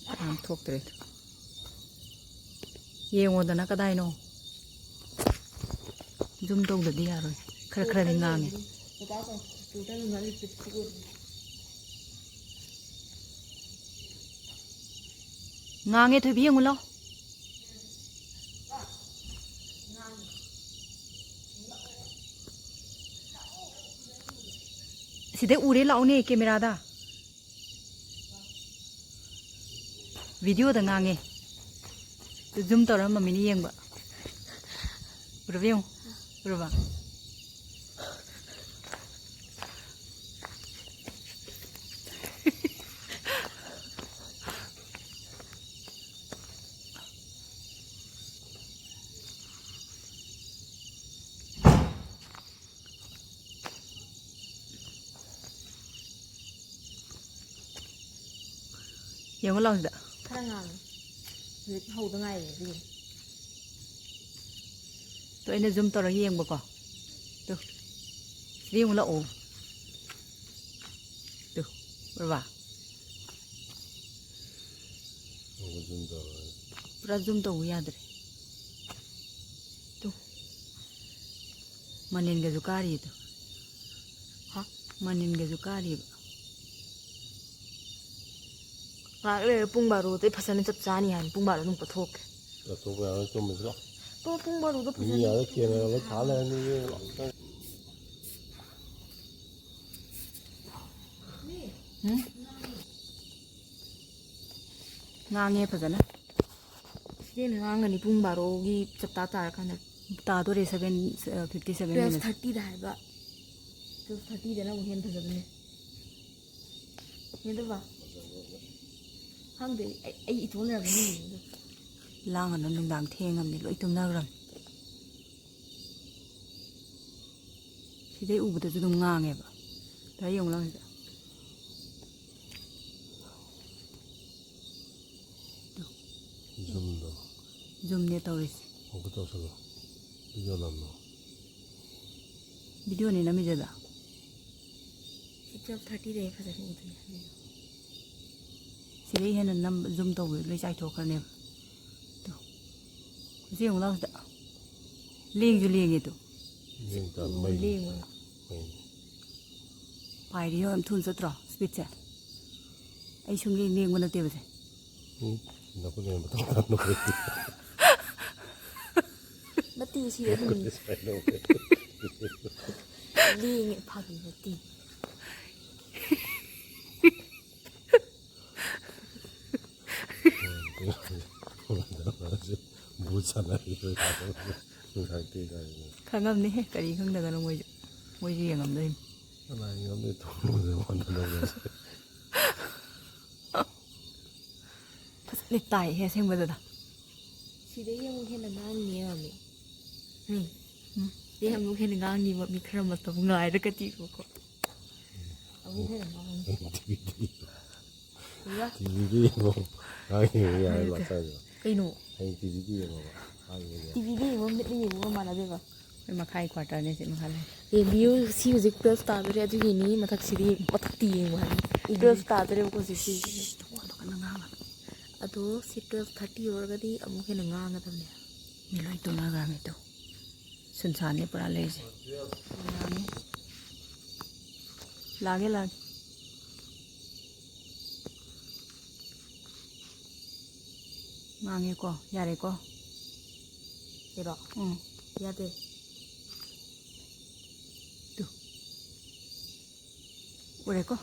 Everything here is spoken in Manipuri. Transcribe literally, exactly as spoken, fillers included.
ꯌꯥꯝ ꯊꯣꯛꯇ꯭ꯔꯦ꯫ ꯌꯦꯡꯉꯣꯗꯅ ꯀꯗꯥꯏꯅꯣ? ꯖꯨꯝ ꯇꯧꯗꯗꯤ ꯌꯥꯔꯣꯏ꯫ ꯈꯔ ꯈꯔꯗꯤ ꯉꯥꯡꯉꯦ꯫ ꯉꯥꯡꯉꯦ, ꯊꯣꯏꯕꯤ, ꯌꯦꯡꯉꯨ ꯂꯥꯎ꯫ ꯁꯤꯗꯩ ꯎꯔꯦ, ꯂꯥꯛꯎꯅꯦ ꯀꯦꯃꯦꯔꯥꯗ꯫ ꯚꯤꯗꯤꯑꯣꯗ ꯉꯥꯡꯉꯦ꯫ ꯇꯨ ꯖꯨꯝ ꯇꯧꯔ ꯃꯃꯤꯅ ꯌꯦꯡꯕ꯫ ꯎꯔꯕ ꯌꯦꯡꯉꯨ꯫ ꯎꯔꯕ? ꯌꯦꯡꯉꯨ ꯂꯥꯎ ꯁꯤꯗ꯫ ꯈꯔ ꯉꯥꯡꯉꯦ꯫ ꯍꯧꯖꯤꯛ ꯍꯧꯗ ꯉꯥꯏꯔꯤ ꯑꯗꯨꯒꯤꯅꯤ꯫ ꯇꯣ, ꯑꯩꯅ ꯖꯨꯝ ꯇꯧꯔꯒ ꯌꯦꯡꯕꯀꯣ꯫ ꯇꯨ꯫ ꯁꯤꯗ ꯌꯦꯡꯉꯨ ꯂꯥꯛꯑꯣ꯫ ꯇꯨ꯫ ꯎꯔꯕ? ꯑꯃꯨꯛꯀ ꯖꯨꯝ ꯇꯧꯔꯒ꯫ ꯄꯨꯔꯥ ꯖꯨꯝ ꯇꯧꯕ ꯌꯥꯗ꯭ꯔꯦ꯫ ꯇꯨ꯫ ꯃꯅꯤꯟꯒꯁꯨ ꯀꯥꯔꯤꯌꯦ ꯇꯨ꯫ ꯍꯥ? ꯃꯅꯤꯟꯒꯁꯨ ꯀꯥꯔꯤꯕ꯫ ꯉꯥꯏꯍꯥꯛ ꯂꯩꯔ ꯄꯨꯡ ꯕꯥꯔꯣꯗꯩ ꯐꯖꯅ ꯆꯞ ꯆꯥꯅꯤ ꯍꯥꯏꯅꯤ꯫ ꯄꯨꯡ ꯕꯥꯔꯣꯗ ꯑꯃꯨꯛ ꯀꯊꯣꯛꯀꯦ꯫ ꯆꯠꯊꯣꯛꯄ ꯌꯥꯔꯣꯏ, ꯇꯨꯝꯕꯁꯤ ꯂꯥꯛꯑꯣ꯫ ꯄꯨꯡ ꯕꯥꯔꯣꯗ ꯃꯤ ꯐꯖꯅ ꯌꯥꯔꯦ, ꯀꯦꯃꯦꯔꯥ ꯂꯣꯏ ꯊꯥ ꯂꯩꯔꯅꯤ, ꯏꯕꯦꯝꯃ꯫ ꯎꯝ? ꯉꯥꯡꯉꯦ ꯐꯖꯅ꯫ ꯊꯦꯡꯅ ꯉꯥꯡꯒꯅꯤ, ꯄꯨꯡ ꯕꯥꯔꯣꯒꯤ ꯆꯞ ꯆꯥ ꯇꯥꯔꯀꯥꯟꯗ꯫ ꯇꯥꯗꯣꯔꯦ, seven, ꯑ, fifty seven minutes꯫ Twelve thirtyꯗ ꯍꯥꯏꯕ꯫ Twelve thirtyꯗꯅ ꯑꯃꯨꯛ ꯍꯦꯟꯅ ꯐꯖꯕꯅꯦ꯫ ꯍꯦꯟꯗꯕ? ꯈꯪꯗꯦ, ꯑꯩ, ꯑꯩ ꯏꯇꯣꯝ ꯂꯩꯔꯝꯒꯅꯤ ꯌꯦꯡꯉꯤꯗꯣ꯫ ꯂꯥꯡꯒꯅꯨ, ꯅꯨꯡꯗꯥꯡ ꯊꯦꯡꯉꯕꯅꯤ, ꯂꯣꯏ ꯇꯨꯝꯅꯈ꯭ꯔꯕꯅꯤ꯫ ꯁꯤꯗꯩ ꯎꯕꯗꯁꯨ ꯑꯗꯨꯝ ꯉꯥꯡꯉꯦꯕ꯫ ꯇꯥ ꯌꯦꯡꯉꯨ ꯂꯥꯎ ꯁꯤꯗ꯫ ꯖꯨꯝꯗꯣ꯫ ꯖꯨꯝꯅꯦ ꯇꯧꯔꯤꯁꯦ꯫ ꯑꯃꯨꯛꯀ ꯇꯧꯁꯜꯂꯣ꯫ ꯚꯤꯗꯤꯑꯣ ꯅꯝꯃꯣ꯫ ꯚꯤꯗꯤꯑꯣꯅꯦ ꯅꯝꯃꯤꯁꯦ ꯑꯗ꯫ ꯁꯤ twelve thirtyꯗꯩ ꯐꯖꯅ ꯎꯗꯣꯏꯅꯦ꯫ ꯁꯤꯗꯩ ꯍꯦꯟꯅ ꯅꯝ ꯖꯨꯝ ꯇꯧꯕꯗ ꯂꯣꯏ ꯆꯥꯏꯊꯣꯛꯈ꯭ꯔꯅꯦꯕ꯫ ꯇꯨ꯫ ꯁꯤ ꯌꯦꯡꯉꯨ ꯂꯥꯎ ꯁꯤꯗ꯫ ꯂꯦꯡꯁꯨ ꯂꯦꯡꯉꯦ ꯇꯨ꯫ ꯂꯦꯡ ꯇꯥ-, ꯃꯩ-, ꯂꯦꯡꯕ꯫ ꯃꯩ꯫ ꯄꯥꯏꯔꯤ ꯌꯦꯡꯉꯨ, ꯌꯥꯝ ꯊꯨꯅ ꯆꯠꯇ꯭ꯔꯣ ꯁ꯭ꯄꯤꯠꯁꯦ? ꯑꯩ ꯁꯨꯝ ꯂꯦꯡ ꯂꯦꯡꯕ ꯅꯠꯇꯦꯕ ꯁꯦ꯫ ꯎꯝ, ꯅꯈꯨꯠ ꯍꯦꯟꯅ ꯃꯊꯧ ꯇꯥꯗꯅ ꯂꯩꯔꯤ꯫ ꯅꯠꯇꯦ, ꯁꯤꯗ ꯑꯗꯨꯝ ꯅꯈꯨꯠꯇꯤ ꯁꯨꯃꯥꯏꯅ ꯇꯧꯋꯦ꯫ ꯂꯦꯡꯉꯦ, ꯐꯥꯒꯤ ꯅꯠꯇꯦ꯫ ꯚꯨꯠ ꯁꯥꯟꯅꯔꯤꯕ ꯅꯨꯡꯗꯥꯡ ꯊꯦꯡ ꯀꯥꯏꯗꯅ꯫ ꯈꯪꯉꯝꯅꯤꯍꯦ, ꯀꯔꯤ ꯈꯪꯗꯒꯅꯣ ꯃꯣꯏꯁꯨ꯫ ꯃꯣꯏꯁꯨ ꯌꯦꯡꯉꯝꯗꯣꯏꯅꯤ꯫ ꯀꯅꯥ ꯌꯦꯡꯉꯝꯗꯣꯏ? ꯊꯣꯡ ꯂꯣꯟꯗꯅ ꯃꯥꯟꯅꯗꯧ ꯂꯩꯔꯦ꯫ ꯐꯖꯅ ꯇꯥꯏꯍꯦ ꯑꯁꯦꯡꯕꯗꯨꯗ꯫ ꯁꯤꯗꯒꯤ ꯑꯃꯨꯛ ꯍꯦꯟꯅ ꯉꯥꯡꯅꯤ ꯌꯥꯝꯃꯤ꯫ ꯎꯝ꯫ ꯎꯝ꯫ ꯁꯤꯗꯒꯤ ꯑꯃꯨꯛ ꯍꯦꯟꯅ ꯉꯥꯡꯅꯤꯕ ꯃꯤ ꯈꯔ ꯃꯇꯝ ꯉꯥꯏꯔꯒꯗꯤꯕꯀꯣ꯫ ꯑꯃꯨꯛ ꯍꯦꯟꯅ ꯉꯥꯡꯅꯤ꯫ ꯇꯤꯚꯤꯗꯒꯤ꯫ ꯏꯌꯥ꯫ ꯇꯤꯚꯤꯗ ꯌꯦꯡꯉꯣ꯫ ꯉꯥꯡꯅꯤꯕ ꯌꯥꯔꯦ ꯍꯥꯏꯔꯒ꯫ ꯂꯥꯛꯆꯔꯤꯕ꯫ ꯀꯩꯅꯣ? ꯍꯌꯦꯡ ꯇꯤꯚꯤꯗ ꯌꯦꯡꯉꯣꯕ꯫ ꯉꯥꯡꯅꯤꯕ ꯌꯥꯔꯦ꯫ ꯇꯤꯚꯤꯗ ꯌꯦꯡꯕ ꯃꯤꯠꯅ ꯌꯦꯡꯕꯒ ꯃꯥꯟꯅꯗꯦꯕ꯫ ꯑꯩꯈꯣꯏ ꯃꯈꯥꯒꯤ ꯀ꯭ꯋꯥꯇꯔꯅꯦ ꯁꯤ ꯃꯈꯥ ꯂꯩ꯫ ꯑꯦ, ꯃꯤꯑꯣꯏ ꯁꯤ ꯍꯧꯖꯤꯛ ꯇꯨꯋꯦꯜꯐ ꯇꯥꯗꯣꯔꯦ, ꯑꯗꯨꯒꯤꯅꯤ ꯃꯊꯛꯁꯤꯗꯤ, ꯃꯊꯛꯇꯤ ꯌꯦꯡꯉꯨ ꯍꯥꯏꯕꯅꯤ꯫ ꯇꯨꯋꯦꯜꯐ ꯇꯥꯗꯣꯔꯦꯕꯀꯣ ꯍꯧꯖꯤꯛꯁꯤ꯫ ꯁꯤꯁ, ꯅꯉꯣꯟꯗ ꯀꯟꯅ ꯉꯥꯡꯉꯅꯨ꯫ ꯑꯗꯣ ꯁꯤ ꯇꯨꯋꯦꯜꯐ ꯊꯥꯔꯇꯤ ꯌꯧꯔꯒꯗꯤ ꯑꯃꯨꯛ ꯍꯦꯟꯅ ꯉꯥꯡꯒꯗꯕꯅꯦ꯫ ꯃꯤ ꯂꯣꯏ ꯇꯨꯝꯅꯈ꯭ꯔꯕꯅꯤ ꯇꯨ꯫ ꯁꯨꯟꯁꯥꯟꯅꯤ ꯄꯨꯔꯥ ꯂꯩꯔꯤꯁꯦ꯫ ꯂꯥꯛꯑꯒꯦ, ꯂꯥꯛꯑꯒꯦ꯫ ꯉꯥꯡꯉꯦꯀꯣ, ꯌꯥꯔꯦꯀꯣ? ꯁꯤꯔꯣ? ꯎꯝ꯫ ꯌꯥꯗꯦ꯫ ꯇꯨ꯫ ꯎꯔꯦꯀꯣ?